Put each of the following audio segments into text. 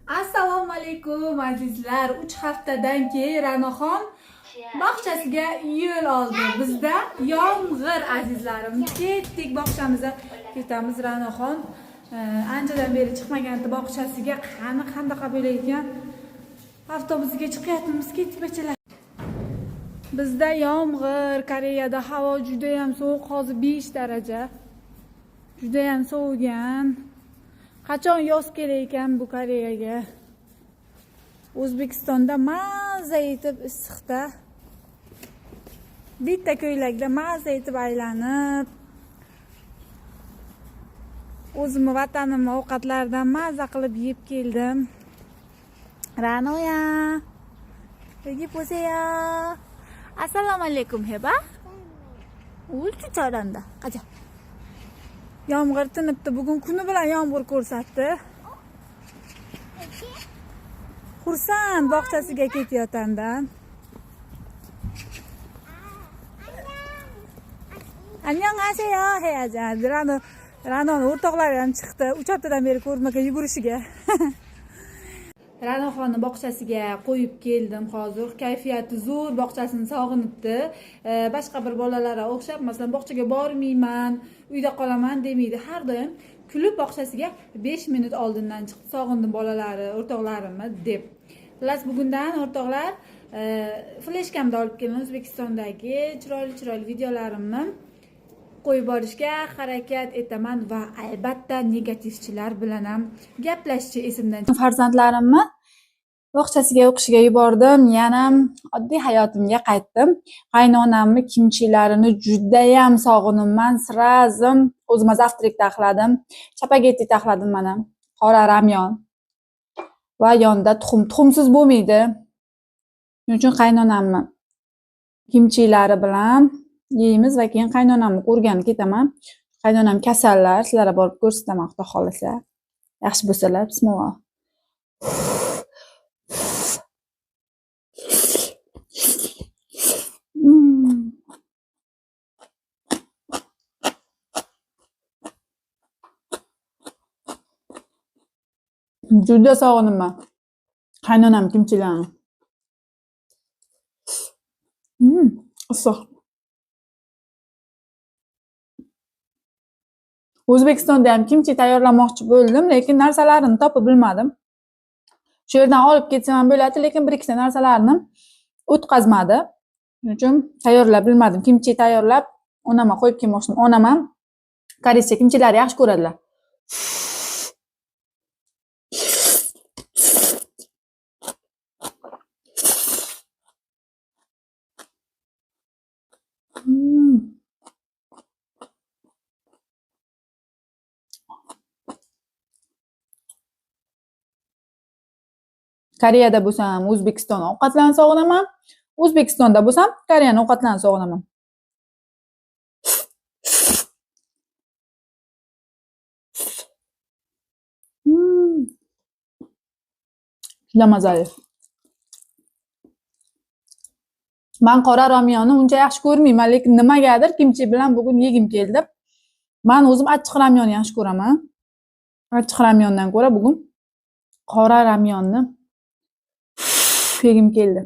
Assalomu alaykum azizlar. 3 haftadan keyin Ra'noxon bog'chasiga yo'l oldi. Bizda yomg'ir azizlarim. Ketdik bog'chamizga. Ketamiz Ra'noxon. Anchadan beri chiqmagandi bog'chasiga. Qani qandaqa bo'lar ekan? Avtobusga chiqyapmiz, ketdik bachalar. Bizda yomg'ir, Koreyada havo juda ham sovuq, hozir 5 daraja. Juda ham sovigan. Qachon yoz kelar ekan bu Koreyaga? O'zbekistonda maza etib issiqda bitta ko'ylakda maza etib aylanib, o'zimni vatanimni ovqatlaridan maza qilib yeb keldim. Ra'noya, 여기 보세요. Assalomu alaykum Heba. Ulchu 잘한다. 가자. Yomg'ir tinibdi. Bugun kuni bilan yomg'ir ko'rsatdi. Xursand bog'chasiga ketayotandan. Annyeonghaseyo heyajan. Ra'noni o'rtoqlari ham chiqdi. 3 haftadan beri ko'rmagan yugurishiga. Ra'noxonni bog'chasiga qo'yib keldim hozir. Kayfiyati zo'r, bog'chasini sog'inibdi. Boshqa bir bolalarga o'xshab, masalan, bog'chaga bormayman, uyda qolaman demaydi. Har doim kulib bog'chasiga 5 minut oldindan chiqib, sog'indim bolalari, o'rtoqlarimni deb. Xullas, bugundan o'rtoqlar, fleshkamda olib keldim O'zbekistondagi chiroyli chiroyli videolarimni qo'yib borishga harakat etaman va albatta negativchilar bilan ham gaplashishni esimdan. Farzandlarimni bog'chasiga o'qishiga yubordim, yana oddiy hayotimga qaytdim. Qaynonamni kimchilarini judayam sog'inibman. Srazim o'zim завтрак taxladim. Chapagetti taxladim mana. Qora ramyon va yonida tuxum. Tuxumsiz bo'lmaydi. Shuning uchun qaynonamni kimchilari bilan yeymiz va keyin qaynonamni ko'rgani ketaman. Qaynonam kasallar, sizlarga borib ko'rsataman, Xudo xohlasa. Yaxshi bo'lsalar, bismillah. Juda sog'inibman qaynonam kimchilarini. Issiq. O'zbekistonda ham kimchi tayyorlamoqchi bo'ldim, lekin narsalarini topib bilmadim. Shu yerdan olib ketsam ham bo'ladi, lekin bir ikkita narsalarini o'tkazmadi. Shuning uchun tayyorlab bilmadim. Kimchi tayyorlab onama qo'yib kelmoqchiman. Onam ham koreyscha kimchilarni yaxshi ko'radilar. Koreyada bo'lsam O'zbekiston ovqatlarini sog'inaman. O'zbekistonda bo'lsam Koreyani ovqatlarini sog'inaman. Juda mazali. Men qora ramyonni uncha yaxshi ko'rmayman, lekin nimagadir kimchi bilan bugun yegim keldi. Men o'zim achchiq ramyonni yaxshi ko'raman. Achchiq ramyondan ko'ra bugun qora ramyonni yegim keldi.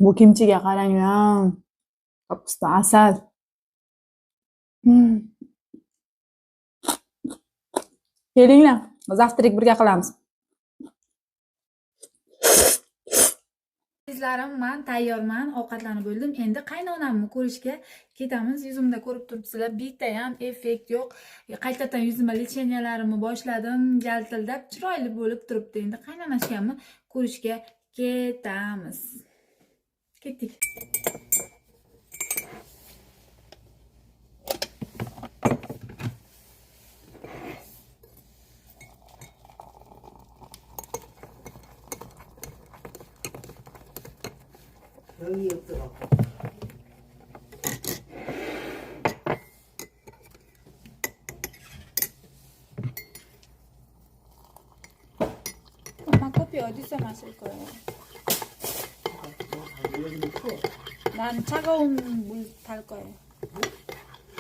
Bu kimchiga qaranglar. Kapusta asal. Kelinglar, завтрак birga qilamiz. Azizlarim, men tayyorman, ovqatlanib bo'ldim. Endi qaynonamni ko'rishga ketamiz. Yuzimda ko'rib turibsizlar, bitta ham effekt yo'q. Qaytadan yuzimga lecheniyalarimni boshladim, jaltildab chiroyli bo'lib turibdi. Endi qaynonashkamni ko'rishga ketamiz. Ketdik. 병이 없더라고. 엄마 커피 어디서 마실 거예요? 여기 놓고 난 차가운 물 탈 거예요.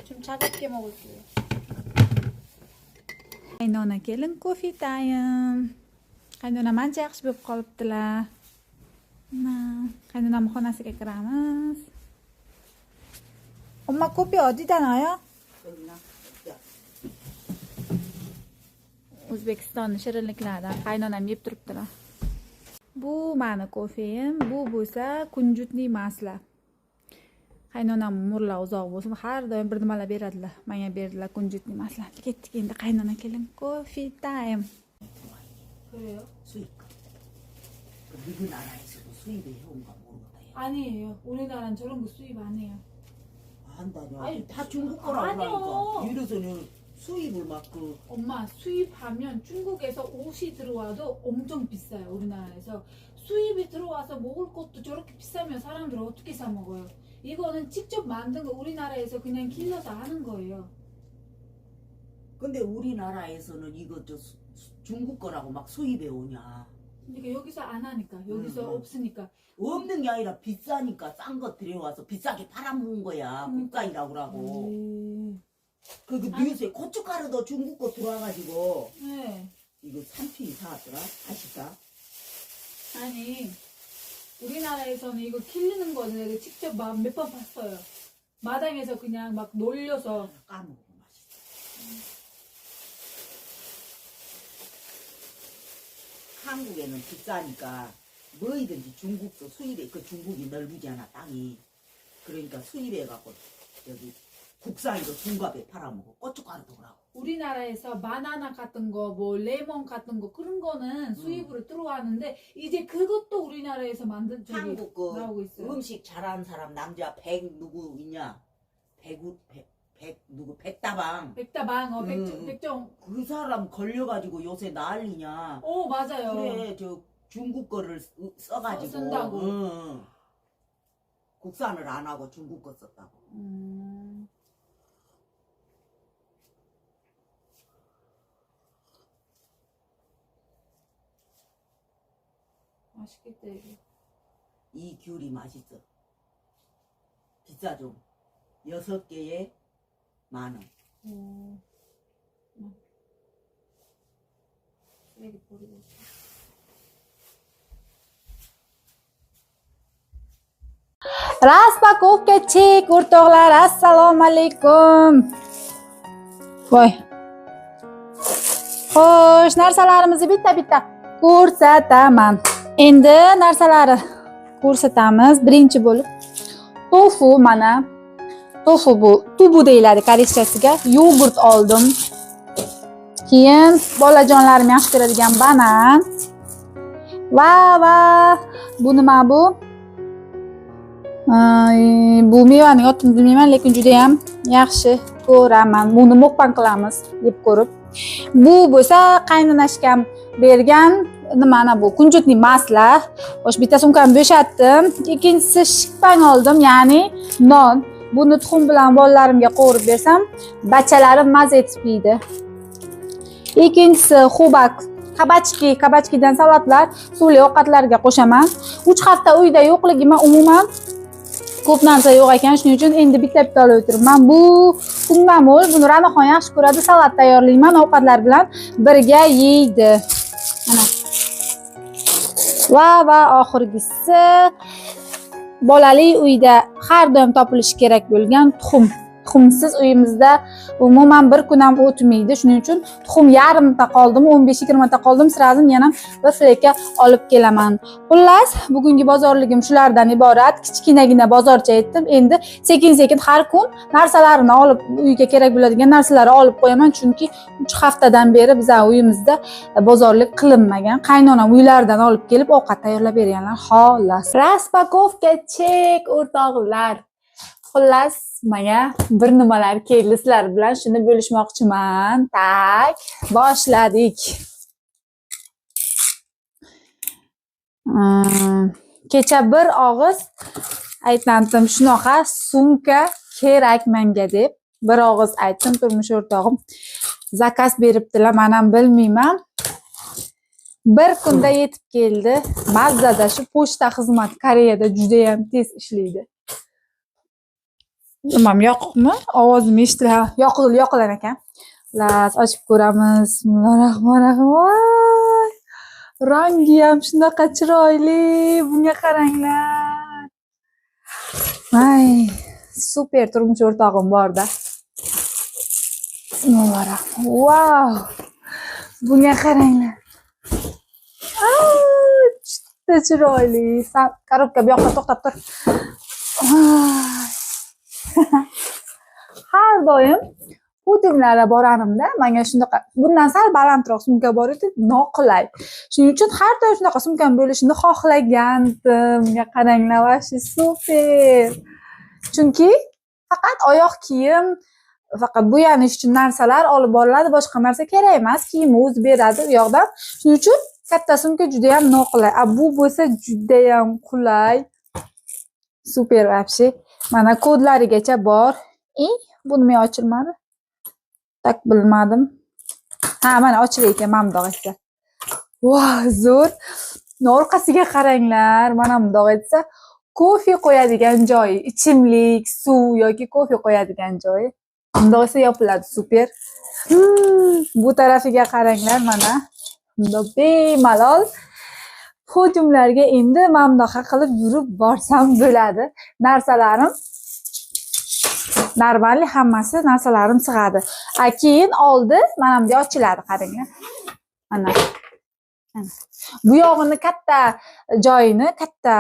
좀 차갑게 먹을게요. Qaynona kelin coffee time. Qaynonam ancha yaxshi bo'lib qolibdilar. Qaynonam xonasiga kiramiz. 엄마 커피 어디다 놔요? O'zbekiston shirinliklaridan qaynonam yeb turibdilar. Bu mani kofeim, bu bo'lsa kunjutli masla. Qaynonam umrlar uzoq bo'lsin, har doim bir nimalar beradilar. Menga berdilar kunjutli masla. Ketdik endi qaynona kelin coffee time. 그래요? 수입. 미국 나라에서도 수입을 해온가 모르겠다. 아니에요. 우리나라는 저런 거 수입 안 해요. 한다냐? 아니, 다 중국 거라고 아니요. 하니까. 이래서는 수입을 막 그. 엄마, 수입하면 중국에서 옷이 들어와도 엄청 비싸요. 우리나라에서 수입이 들어와서 먹을 것도 저렇게 비싸면 사람들 어떻게 사 먹어요? 이거는 직접 만든 거 우리나라에서 그냥 길러서 하는 거예요. 근데 우리나라에서는 이거 저 중국 거라고 막 수입해 오냐? 그러니까 여기서 안 하니까, 여기서 없으니까. 없는 게 아니라 비싸니까 싼 거 들여와서 비싸게 팔아먹은 거야. 국산이라고 그러고. 그 뉴스에 고춧가루도 중국 거 들어와가지고. 네. 이거 3피 사왔더라? 아쉽다. 아니, 우리나라에서는 이거 길르는 거는 내가 직접 몇 번 봤어요. 마당에서 그냥 막 놀려서. 까먹으면 맛있어. 한국에는 비싸니까 뭐이든지 중국도 수입해. 그 중국이 넓지 않아 땅이. 그러니까 수입해갖고 여기 국산으로 중갑에 팔아먹어. 고춧가루도 그러고. 우리나라에서 바나나 같은 거, 뭐 레몬 같은 거 그런 거는 수입으로 들어왔는데 이제 그것도 우리나라에서 만든 저기 한국 그 나오고 있어요. 음식 잘하는 사람 남자 백 누구 있냐? 백 누구 백다방. 백다방, 백정. 그 사람 걸려가지고 요새 난리냐? 오, 맞아요. 그래, 저 중국 거를 써가지고. 쓴다고. 응. 국산을 안 하고 중국 거 썼다고. 맛있겠다 이거. 이 귤이 맛있어. 비싸 좀. 6개에 10,000원. 오. 쓰레기 버리고. Распаковка чек o'rtoqlar, assalomu alaykum. Voy. Xo'sh, narsalarimizni bitta-bitta ko'rsataman. Endi narsalarni ko'rsatamiz. Birinchi bo'lib tofu, mana tofu bu tubu deyiladi koreychasiga. Yogurt oldim. Keyin bolajonlarim yaxshi ko'radigan banan. Va bu nima bu? Bu mevaning otini bilmayman, lekin juda ham yaxshi ko'raman. Buni mukbang qilamiz deb ko'rib. Bu bo'lsa qaynonashkam bergan nimani bu kunjutli masla. Xo'sh, bitta sumkani bo'shatdim. Ikkinchisi shikpang oldim, ya'ni non. Buni tuxum bilan bolalarimga qovurib bersam, bachalarim maza etib yeydi. Ikkinchisi xubak, kabachki, kabachkidan salatlar, suvli ovqatlarga qo'shaman. 3 hafta uyda yo'qligimga umuman ko'p narsa yo'q ekan, shuning uchun endi bitta-bitta olib o'tiribman. Bu kungamul, buni Ranaxon yaxshi ko'radi, salat tayyorlayman, ovqatlar bilan birga yeydi. Mana. Va oxirgisi bolali uyda har doim topilishi kerak bo'lgan tuxum. Tuxumsiz uyimizda umuman bir kun ham o'tmaydi. Shuning uchun tuxum yarimta qoldim, 15-20 ta qoldim, sразу yana bir fleka olib kelaman. Xullas, bugungi bozorligim shulardan iborat. Kichkinagina bozorcha etdim. Endi sekin-sekin har kun narsalarini olib, uyga kerak bo'ladigan narsalarni olib qo'yaman, chunki 3 haftadan beri bizning uyimizda bozorlik qilinmagan. Qaynonam uylaridan olib kelib ovqat tayyorlab berganlar, xolos. Распаковка chek o'rtoqlar. Xullas, menga bir nimalar keldi, sizlar bilan shuni bo'lishmoqchiman. Tak, boshladik. Kecha bir og'iz aytgandim, shunaqa sumka kerak menga deb. Bir og'iz aytdim, turmush o'rtog'im zakaz beribdilar, men ham bilmayman. Bir kunda yetib keldi. Mazzada shu pochta xizmati Koreyada juda ham tez ishlaydi. Nimam yoqiqmi? Ovozim eshitiladi. Yoqil, yoqilar ekan. Xullas, ochib ko'ramiz. Bismillahirrohmanirrohim. Voy! Rangi ham shunaqa chiroyli. Bunga qaranglar. Ay, super turmush o'rtog'im bor-da. Bismillahirrohmanirrohim. Vau! Bunga qaranglar. Aa, juda chiroyli. San коробка bu yoqqa to'xtab tur. Voy. Har doim podiumlarga boranimda menga shunaqa, bundan sal balandroq sumka bor edi, noqulay. Shuning uchun har doim shunaqa sumkam bo'lishini xohlagandim. Bunga qaranglar, вообще super. Chunki faqat oyoq kiyim, faqat bo'yanish uchun narsalar olib boriladi, boshqa narsa kerak emas. Kiyimni o'zi beradi u yoqdan. Shuning uchun katta sumka juda ham noqulay. A bu bo'lsa juda ham qulay. Super вообще. Mana kodlarigacha bor. I, bu nima ochilmadi? Так, bilmadim. Ha, mana ochilar ekan, mana bundoq etsa. Voh, zo'r. Orqasiga qaranglar, mana bundoq etsa, kofe qo'yadigan joyi, ichimlik, suv yoki kofe qo'yadigan joyi. Bundoq esa yopiladi, super. Bu tarafiga qaranglar, mana. Bundoq bemalol podiumlarga endi mana bunaqa qilib yurib borsam bo'ladi. Narsalarim нормальный, hammasi narsalarim sig'adi. A keyin oldi mana bunday ochiladi, qaranglar. Mana. Mana. Bu yog'ini katta joyini, katta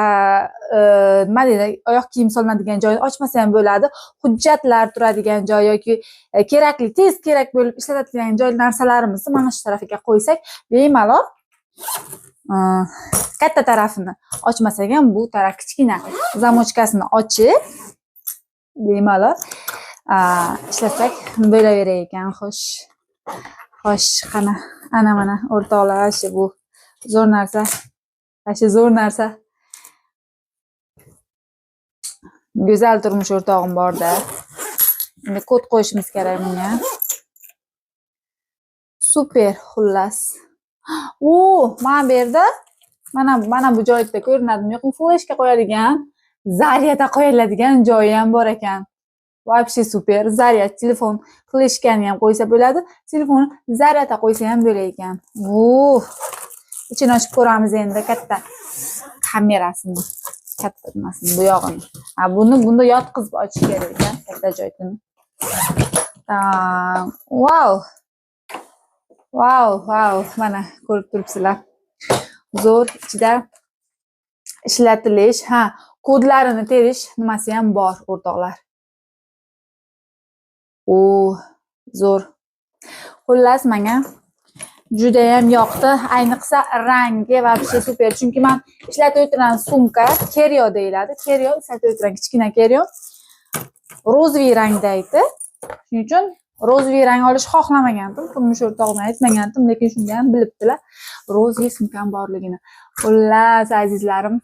nima deydi, oyoq kiyim solinadigan joyini ochmasa ham bo'ladi. Hujjatlar turadigan joy yoki kerakli, tez kerak bo'lib ishlatadigan joy narsalarimizni mana shu tarafiga qo'ysak, bemalol katta tarafini ochmasak ham, bu taraf kichkina замочка sini ochib bemalol ishlasak bo'laverar ekan. Xo'sh. Xo'sh, qani, ana mana o'rtoqlar, shu bu zo'r narsa. Shu zo'r narsa. Go'zal turmush o'rtog'im borda. Endi kod qo'yishimiz kerak bunga. Super, xullas. U, mana bu yerda, mana bu joyda ko'rinadimi? Yo'qmi, fleshka qo'yadigan, zaryadda qo'yiladigan joyi ham bor ekan. Вообще super. Zaryad, telefon fleshkani ham qo'ysa bo'ladi. Telefonni zaryadda qo'ysa ham bo'lar ekan. Ichini ochib ko'ramiz endi katta kamerasini. Katta nimasini, bu yog'ini. Ha, buni bunda yotqizib ochish kerak ekan, katta joyini. Vau. Vau, vau, mana ko'rib turibsizlar. Zo'r ichida ishlatilish, ha, kodlarini terish nimasi ham bor, o'rtoqlar. U zo'r. Xullas, menga juda ham yoqdi. Ayniqsa rangi вообще super. Chunki men ishlatib o'tirgan sumka Kerio deyiladi. Kerio ishlatib o'tirgan kichkina Kerio розовый rangda edi. Shuning uchun розовый rang olishni xohlamagandim. Turmush o'rtog'imga aytmagandim, lekin shunda ham bilibdilar розовый sumkam borligini. Xullas, azizlarim,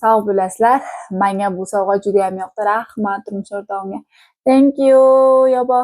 sog' bo'lasizlar. Menga bu sovg'a juda ham yoqdi. Rahmat turmush o'rtog'imga. Thank you, yobo.